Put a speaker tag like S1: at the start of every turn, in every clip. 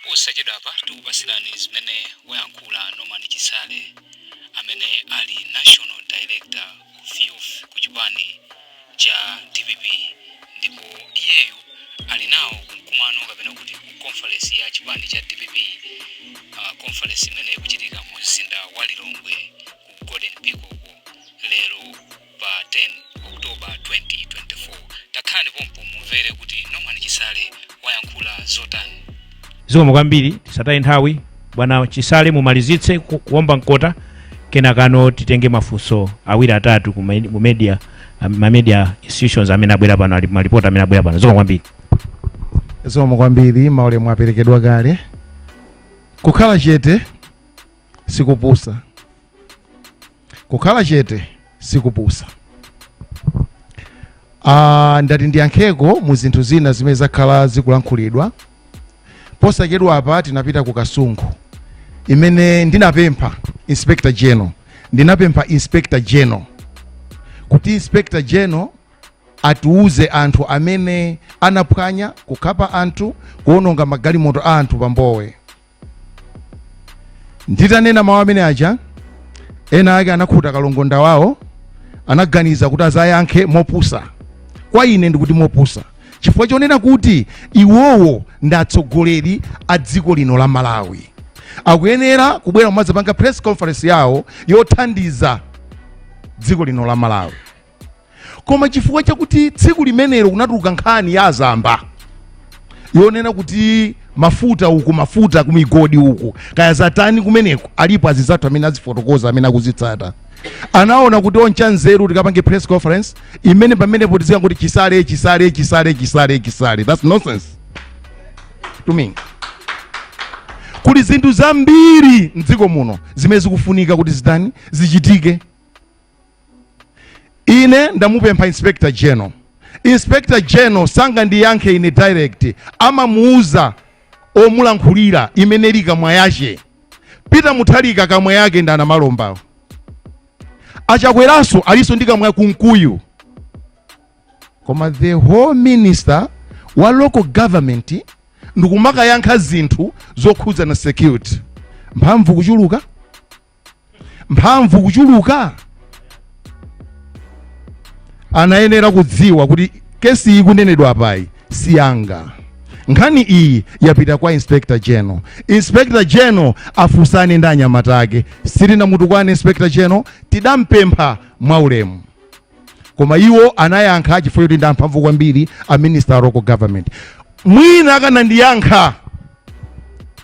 S1: Posachedwapa tikupasirani zimene wayankhula Norman Chisale, amene ali National Director of Youth ku chipani cha DPP, ndipo iyeyu ali nawo kumkumano kapena kuti ku conference ya chipani cha DPP, conference imene ikuchitika mu mzinda wa Lilongwe ku Golden Peacock lero pa 10 October 2024. Takhalani pompo mumvere kuti Norman Chisale wayankhula zotani.
S2: Zikomo kwambiri. Tisataye nthawi, bwana Chisale, mumalizitse kuomba mkota, kenakano titenge mafunso awiri atatu ku media, ma media institutions amene abwera pano, ali malipoti amene abwera pano. Zikomo kwambiri.
S3: Zikomo kwambiri. Maulemu aperekedwa kale. Kukhala chete sikupusa, kukhala chete sikupusa. Ndati ndiyankheko mu zinthu zina zimene zakhala zikulankhulidwa posachedwa apa. Tinapita ku Kasungu, imene ndinapempha Inspector General, ndinapempha Inspector General kuti Inspector General atiuze anthu amene anaphwanya, kukhapa anthu, kuononga magalimoto a anthu pambowe. Nditanena mawu amene aja, ena ake anakhuta kalongonda wawo, anaganiza kuti azayankhe mopusa. Kwa ine ndikuti mopusa, chifukwa chonena kuti iwowo ndi atsogoleri a dziko lino la Malawi, akuyenera kubwera kumadzapanga press conference yawo yothandiza dziko lino la Malawi. Koma chifukwa chakuti tsiku limenelo kunatuluka nkhani ya azamba yonena kuti mafuta uku, mafuta kumigodi uku, kaya zatani kumeneko, alipo azizathu amene azifotokoza, amene akuzitsata, anaona kuti oncha nzeru tikapange press conference imene pamenepo tizikangoti Chisale, Chisale, Chisale, Chisale, Chisale. That's nonsense to me. Kuli zinthu zambiri mdziko muno zimene zikufunika kuti zitani, zichitike. Ine ndamupempha Inspector General. Inspector General sangandiyankhe ine direct, amamuuza omulankhulira imene ili kamwa yache. Peter Mutharika kamwa yake ndi anamalombawo. Achakweranso alinso ndi kamwa, Kunkuyu. Koma the whole minister wa local government ndikumakayankha zinthu zokhudzana na security, mphamvu kuchuluka, mphamvu kuchuluka. Anayenera kudziwa kuti kesi iyi ikunenedwa apayi si yanga. Nkhani iyi yapita kwa Inspector General. Inspector General afunsane ndi anyamata ake. Sitinamutukwane Inspector General, tidampempha mwaulemu, koma iwo anayankha chifukwa choti ndi amphamvu kwambiri a minister wa local government. Mwina akanandiyankha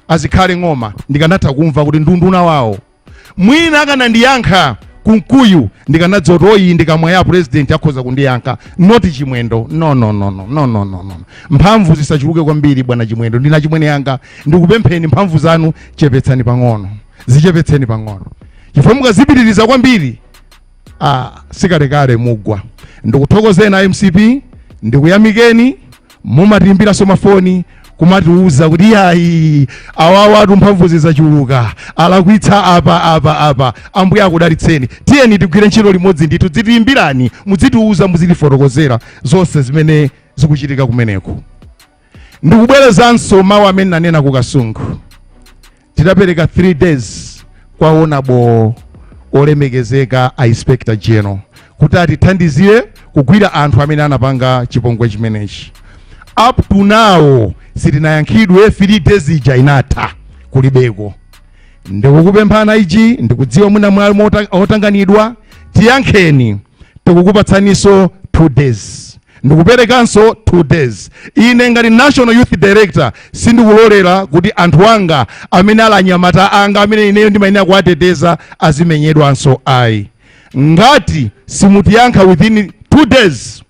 S3: azikhale Ng'oma, ndikanatha kumva kuti ndunduna wawo. Mwina akanandiyankha Kunkuyu, ndikanadziwa kuti oyi ndikamwa ya president, akhoza kundiyankha, not Chimwendo. No, no, no, no, no, no, no, no. Mphamvu zisachuluke kwambiri, bwana Chimwendo. Ndina chimwene yanga, ndikupempheni, mphamvu zanu chepetsani pang'ono, zichepetseni pang'ono, chifukwa mukazipitiriza kwambiri, ah, sikalekale mugwa. Ndikuthokozeni MCP, ndikuyamikeni. Mumatiimbiranso mafoni kumatiuza kuti yayi, awawa mphamvu zizachuluka, alakwitsa apa, apa, apa. Ambuye akudalitseni. Tiyeni tigwire ntchito limodzi ndithu. Dzitiimbirani, mudzitiuza, muzitifotokozera zonse zimene zikuchitika kumeneko. Ndikubwerezanso mawu amene nanena ku Kasungu. Tidapereka 3 days kwa honourable olemekezeka a Inspector General kuti atithandizire kugwira anthu amene anapanga chipongwe chimenechi. Up to now sitinayankhidwe. 3 days ija inatha, kulibeko. Ndikukupemphana ichi, ndikudziwa mwina mwali otanganidwa, tiyankheni. Tikukupatsaninso 2 days, ndikuperekanso 2 days. Ine ngati National Youth Director sindikulolera kuti anthu anga amene ali anyamata anga, amene ineyo ndimayenera kuwateteza, azimenyedwanso, ayi. Ngati simutiyankha within 2 days,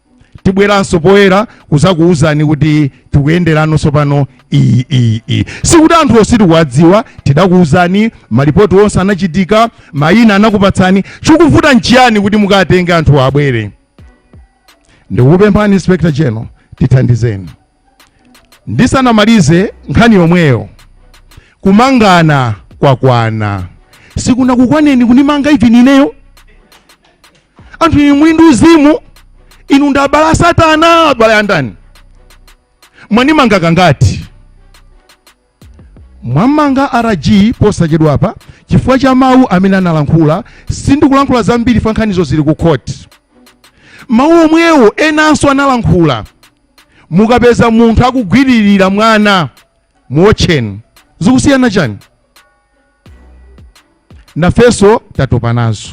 S3: tibweranso poyera kuzakuwuzani kuti tikuyenderanso pano iyi, iyi, iyi. Sikuti anthu ositikuwadziwa, tidakuwuzani, malipoti onse anachitika, mayina anakupatsani. Chikuvuta nchiyani kuti mukatenge anthu abwere? Ndikukupemphani, Inspector General, tithandizeni. Ndisanamalize nkhani yomweyo, kumangana kwakwana. Sikunakukwaneni kunimanga even ineyo? Anthu inu muli ndi uzimu, inu ndi abale a Satana, abale andani? Mwanimanga kangati? Mwamanga RG posachedwapa chifukwa cha mawu amene analankhula. Sindikulankhula zambiri fa nkhanizo zili ku court. Mawu omwewo enanso analankhula. Mukapeza munthu akugwiririra mwana, muotcheni. Zikusiyana chani? Nafenso tatopa nazo,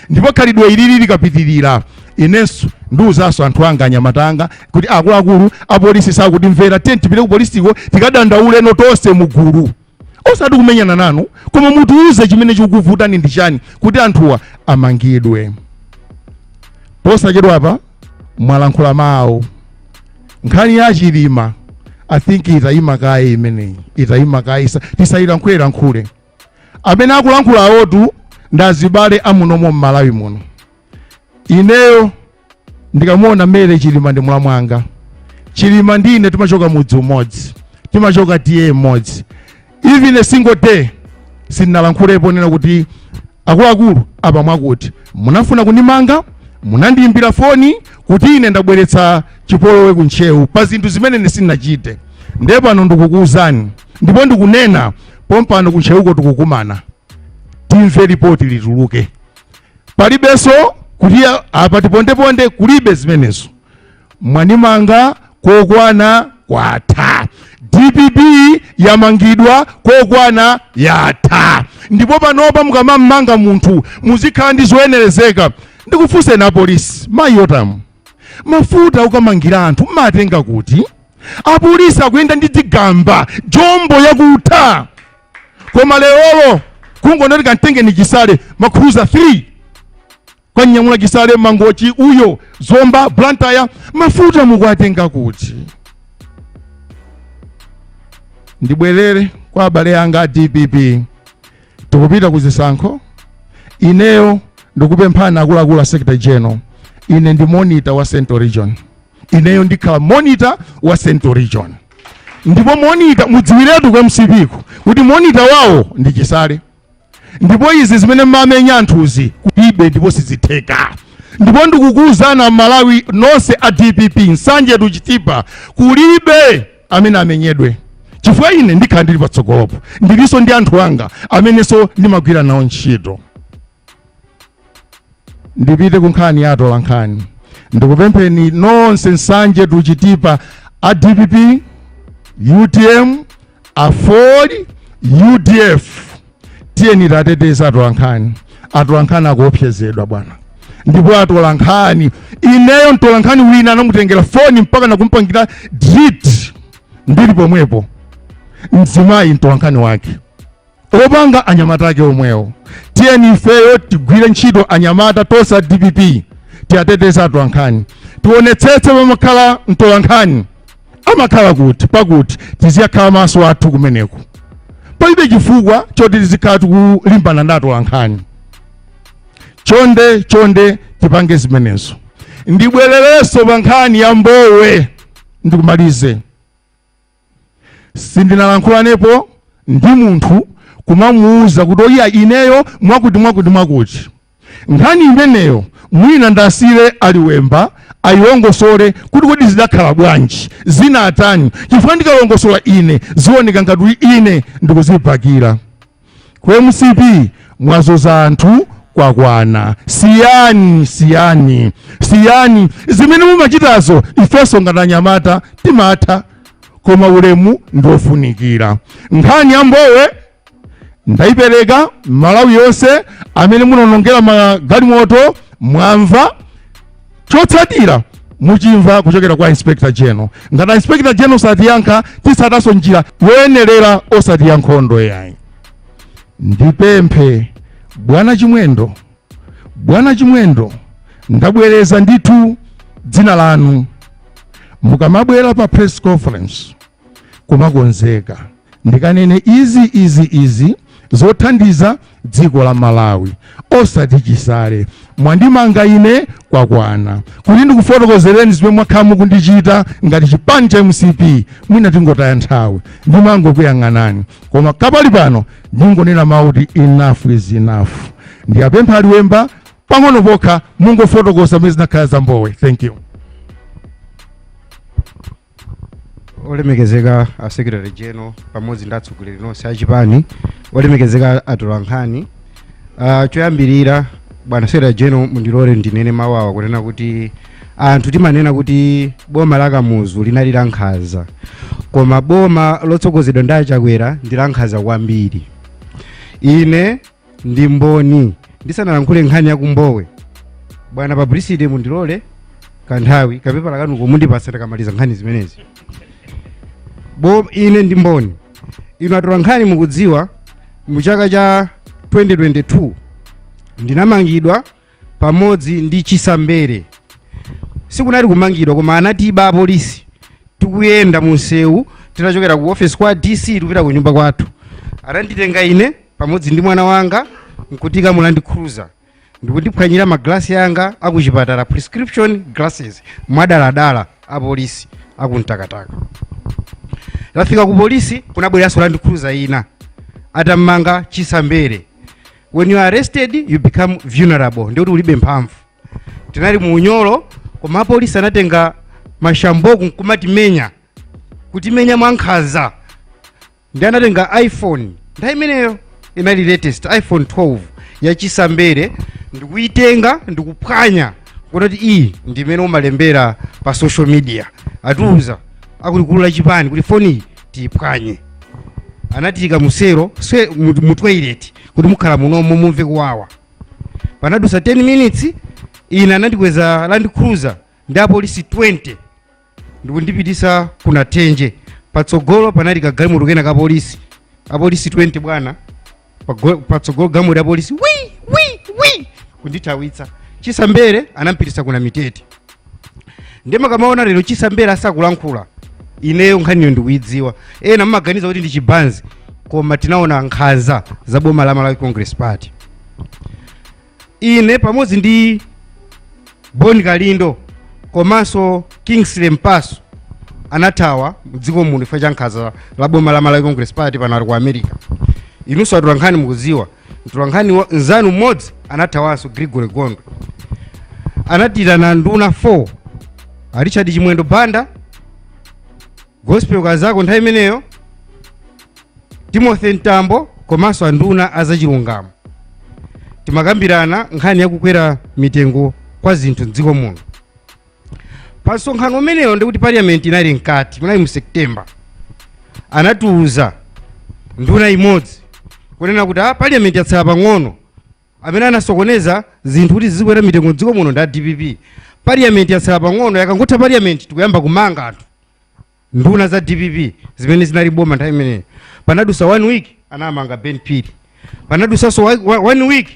S3: ndipo khalidwe ilili likapitirira, inenso ndiwuzanso anthu anga, anyamata anga, kuti akuluakulu apolisi sakutimvera, tiye tipite ku polisiko tikadandauleno tonse mugulu, osati kumenyana nanu, koma mutiuze chimene chikukuvutani ndi chani kuti anthuwa amangidwe. Posachedwapa mwalankhula mawu nkhani ya Chilima. I think itayima kaye imeneyi, itayima kaye, tisayilankhule lankhule. Amene akulankhula awotu ndi azibale amunomo m'Malawi muno. Ineyo ndikamuona Mary Chilima ndi mlamu wanga. Chilima ndi ine timachoka mudzi umodzi, timachoka T/A mmodzi. Even a single day sindinalankhulepo nena kuti akuluakulu apa mwakuti munafuna kundimanga, munandiyimbira foni kuti ine ndabweretsa chipolowe ku Ntcheu pa zinthu zimene ine sindinachite. Ndiye pano ndikukuwuzani ndipo ndikunena pompano, ku Ntcheuko tikukumana, timve ripoti lituluke. Palibenso kuti apa tipondeponde, kulibe zimenezo. Mwanimanga kokwana, kwatha. DPP yamangidwa kokwana, yatha. Ndipo panopa mukamamanga munthu muzikhala ndi zoyenerezeka. Ndikufunseni apolisi, mayi Yotamu, mafuta ukamangira anthu mmatenga kuti? Apolisi akuyenda ndi dzigamba jombo yakutha, koma lerolo kungonoti kamtengeni Chisale, ma Cruiser 3 kwanyamula Chisale, Mangochi uyo, Zomba, Blantyre. Mafuta mukuwatenga kuti? Ndibwerere kwa abale anga a DPP. Tikupita ku zisankho. Ineyo ndikupemphani akuluakulu a Secretary General, ine ndi monitor wa Central Region. Ineyo ndikhala monitor wa Central Region, ndipo monitor mudziwiretu ku MCP ku kuti monitor wawo ndi Chisale. Ndipo izi zimene mmamenya anthuzi kulibe ndipo sizitheka. Ndipo ndikukuwuzana Malawi nonse a DPP, Nsanje to Chitipa, kulibe amene amenyedwe, chifukwa ine ndikhala ndili patsogolopo, ndilinso ndi anthu anga amenenso ndimagwira nawo ntchito. Ndipite ku nkhani ya atola nkhani. Ndikupempheni nonse Nsanje to Chitipa, a DPP, UTM, AFORD, UDF, tiyeni tateteza atola nkhani. Atola nkhani akuopsezedwa, bwana. Ndipo atola nkhani, ineyo mtola nkhani wina anamutengera foni mpaka nakumpangira delete ndili pomwepo, mzimayi mtola nkhani wake opanga anyamata ake omwewo. Tiyeni ifeyo tigwire ntchito, anyamata tonse a DPP, tiyateteza atola nkhani. Tionetsetse pamakhala mtola nkhani amakhala kuti pakuti tiziyakhala maso athu kumeneko. Palibe chifukwa choti tizikhala tikulimbana ndi atola nkhani. Chonde chonde, tipange zimenezo. Ndibwererenso pa nkhani ya Mbowe, ndikumalize. Sindinalankhulaneko ndi munthu kumamuuza kuti oyiya ineyo mwakuti mwakuti mwakuti. Nkhani imeneyo mwina ndasire aliwemba ayilongosole kuti kodi zidakhala bwanji, zinatani, chifukwa ndikalongosola ine zioneka ngati kuti ine ndikuzipakira. Ku MCP mwazoza anthu kwakwana. Siyani, siyani, siyani zimene mumachitazo. Ifenso ngati anyamata timatha, koma ulemu ndiofunikira. Nkhani ya Mbowe ndayipereka Malawi yonse. Amene munonongera magalimoto mwamva, chotsatira muchimva kuchokera kwa Inspector General. Ngati Inspector General satiyankha, titsatanso njira yoyenerera, osati ya nkhondo yayi. Ndipemphe bwana Chimwendo, bwana Chimwendo, ndabwereza ndithu dzina lanu, mukamabwera pa press conference kumakonzeka, ndikanene izi izi izi zothandiza dziko la Malawi, osati Chisale. Mwandimanga ine kwakwana. Kuti ndikufotokozereni zimene mwakhala mukundichita ngati chipani cha MCP, mwina tingotaya nthawi, ndimangokuyang'anani. Koma kapali pano ndingonena mawu kuti enough is enough. Ndiyapempha aliwemba pang'ono pokha, mungofotokoza zimene zinakhala za Mbowe. Thank you.
S4: Olemekezeka a Secretary General pamodzi ndi atsogoleri nonse achipani, olemekezeka atolankhani, choyambirira, bwana Secretary General, mundilole ndinene mawu awa kunena kuti anthu timanena kuti boma la Kamuzu linali la nkhanza, koma boma lotsogozedwa ndi Achakwera ndi la nkhanza kwambiri. Ine ndi mboni. Ndisanalankhule nkhani yakumbowe, bwana publicity, mundilole kanthawi kapepala kanuko mundipatsa takamaliza nkhani zimenezi. Bo ine ndi mboni. Inu atola nkhani mukudziwa, mu chaka cha 2022 ndinamangidwa pamodzi ndi Chisambere. Sikunali kumangidwa, koma anatiba apolisi tikuyenda mu msewu titachokera ku office kwa DC tikupita ku nyumba kwathu. Ananditenga ine pamodzi ndi mwana wanga nkutika mu Land Cruiser ndikundiphwanyira maglasi anga akuchipatala, prescription glasses, mwadaladala apolisi akumtakataka. Tafika ku polisi, kunabweranso Land Cruiser ina atammanga Chisambere. When you are arrested, you become vulnerable, ndikuti ulibe mphamvu. Tinali mu unyolo, koma apolisi anatenga mashamboku nkumatimenya, kutimenya mwankhanza. Ndi anatenga iPhone, nthawi imeneyo inali latest iPhone 12 yachisambere, ndikuitenga ndikuphwanya kuti iyi ndimene umalembera pa social media. Atiuza akulikulu la chipani kuti foni iyi tiyiphwanye. Anatika musero mu toilet kuti mukhala munomo mumve kuwawa. Panadusa 10 minutes, ine anandikweza Land Cruiser ndi apolisi 20 ndikundipitisa kuna Thenje. Patsogolo panali kagalimoto kena ka polisi, apolisi 20, bwana. Patsogolo galimoto ya polisi, wi wi wi, kundithawitsa. Chisambere anampitisa kuna Mitete. Ndimakamaona lero Chisambere asakulankhula, ineyo nkhaniyo ndikuidziwa. Ena mmaganiza kuti ndi chibanzi, koma tinaona nkhanza za boma la Malawi Congress Party. Ine pamodzi ndi Boni Kalindo komanso Kingsley Mpaso anathawa mdziko muno chifukwa cha nkhanza la boma la Malawi Congress Party. Pano ali ku America. Inunso atolankhani mukudziwa, mtolankhani nzanu mmodzi anathawanso, Gregory Gondo. Anatitana nduna 4, a Richard Chimwendo Banda, Gospel Kazako nthawi imeneyo, Timothy Mtambo komanso anduna azachilungamo. Timakambirana nkhani yakukwera mitengo kwa zinthu mdziko muno. Pa msonkhano umeneyo, ndikuti parliament inali mkati, munali mu September, anatiuza nduna imodzi kunena kuti, "Ah, parliament yatsala pang'ono. Amene anasokoneza zinthu kuti zizikwera mitengo mdziko muno ndi a DPP. Parliament yatsala pang'ono, yakangotha parliament tikuyamba kumanga anthu." Nduna za DPP zimene zinali boma nthawi imeneyo. Panadusa one week, anamanga Ben Phiri. Panadusanso one week,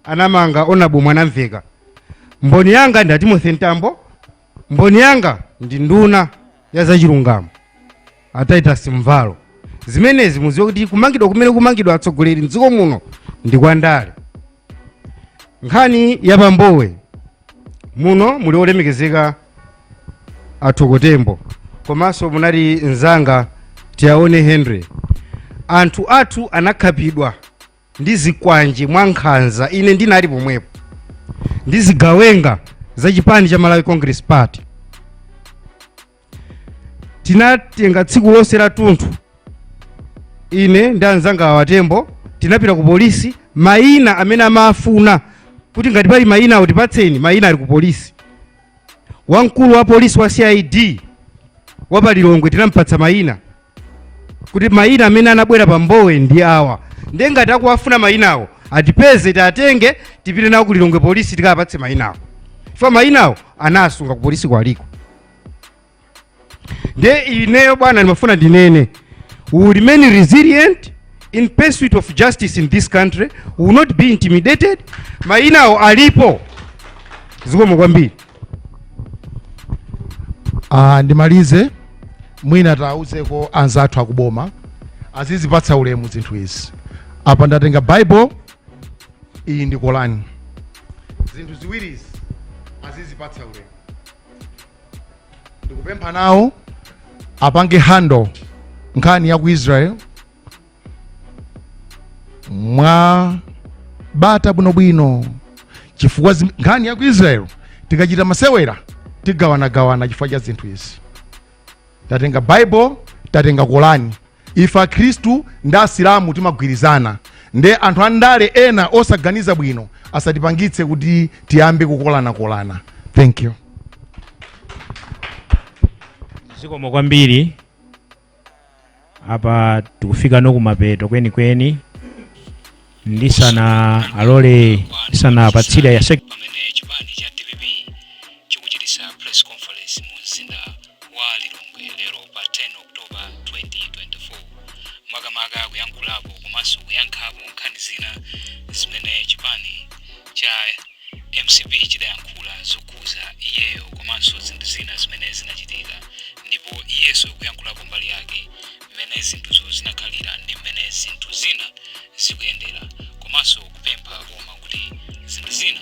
S4: anamanga Honorable Mwanamveka. Mboni yanga ndi Timothy Mtambo, mboni yanga ndi nduna ya zachilungamo a Titus Mvalo. Zimenezi muziwe kuti kumangidwa kumene kumangidwa atsogoleri mdziko muno ndi kwa ndale. Nkhani ya pambowe, muno muli olemekezeka Athokotembo komanso munali mzanga Tiaone Henry. Anthu athu anakhapidwa ndi zikwanje mwa nkhanza. Ine ndinali pomwepo, ndi zigawenga za chipani cha Malawi Congress Party. Tinatenga tsiku lonse la tunthu, ine ndi anzanga awatembo, tinapita ku polisi. Mayina amene amafuna kuti ngati pali mayina awo tipatseni mayina, ali ku polisi. Wamkulu wa polisi wa CID wa palilongwe tinampatsa mayina kuti mayina amene anabwera pa Mbowe ndi awa, ndiye ngati akuwafuna mayinawo atipeze, tiatenge, tipite nawo ku Lilongwe polisi tikapatse mayinawo, chifukwa mayinawo anasunga ku polisi kwaliko. Ndiye ineyo, bwana, ndimafuna ndinene, we will remain resilient in pursuit of justice in this country. We will not be intimidated. Mayinawo alipo. Zikomo kwambiri.
S3: Ah, ndimalize, mwina tauzeko anzathu akuboma azizipatsa ulemu zinthu izi. Apa ndatenga Bible, iyi ndi Korani. Zinthu ziwirizi azizipatsa ulemu. Ndikupempha nawo apange handle nkhani ya ku Israel mwa bata bwinobwino, chifukwa nkhani ya ku Israel tikachita masewera tigawanagawana chifukwa cha zinthu izi. Tatenga Bible, tatenga Korani. Ife Akhristu ndi Asilamu timagwirizana. Nde anthu andale ena osaganiza bwino asatipangitse kuti tiyambe kukolanakolana. Thank you.
S2: Zikomo kwambiri. Apa tikufika no kumapeto kwenikweni. Ndisana alole, ndisanapatsire ya sek
S1: Pamene chipani cha DPP chikuchitisa press conference mu mzinda wa Lilongwe lero pa 10 October 2024, makamaka kuyankhulapo komanso kuyankhapo nkhani zina zimene chipani cha MCP chidayankhula zokhuza iyeyo komanso zinthu zina zimene zinachitika, ndipo iyeso kuyankhulapo mbali yake mmene zinthuzo zinakhalira ndi mmene zinthu zina zikuyendera, komanso kupempha boma kuti zinthu zina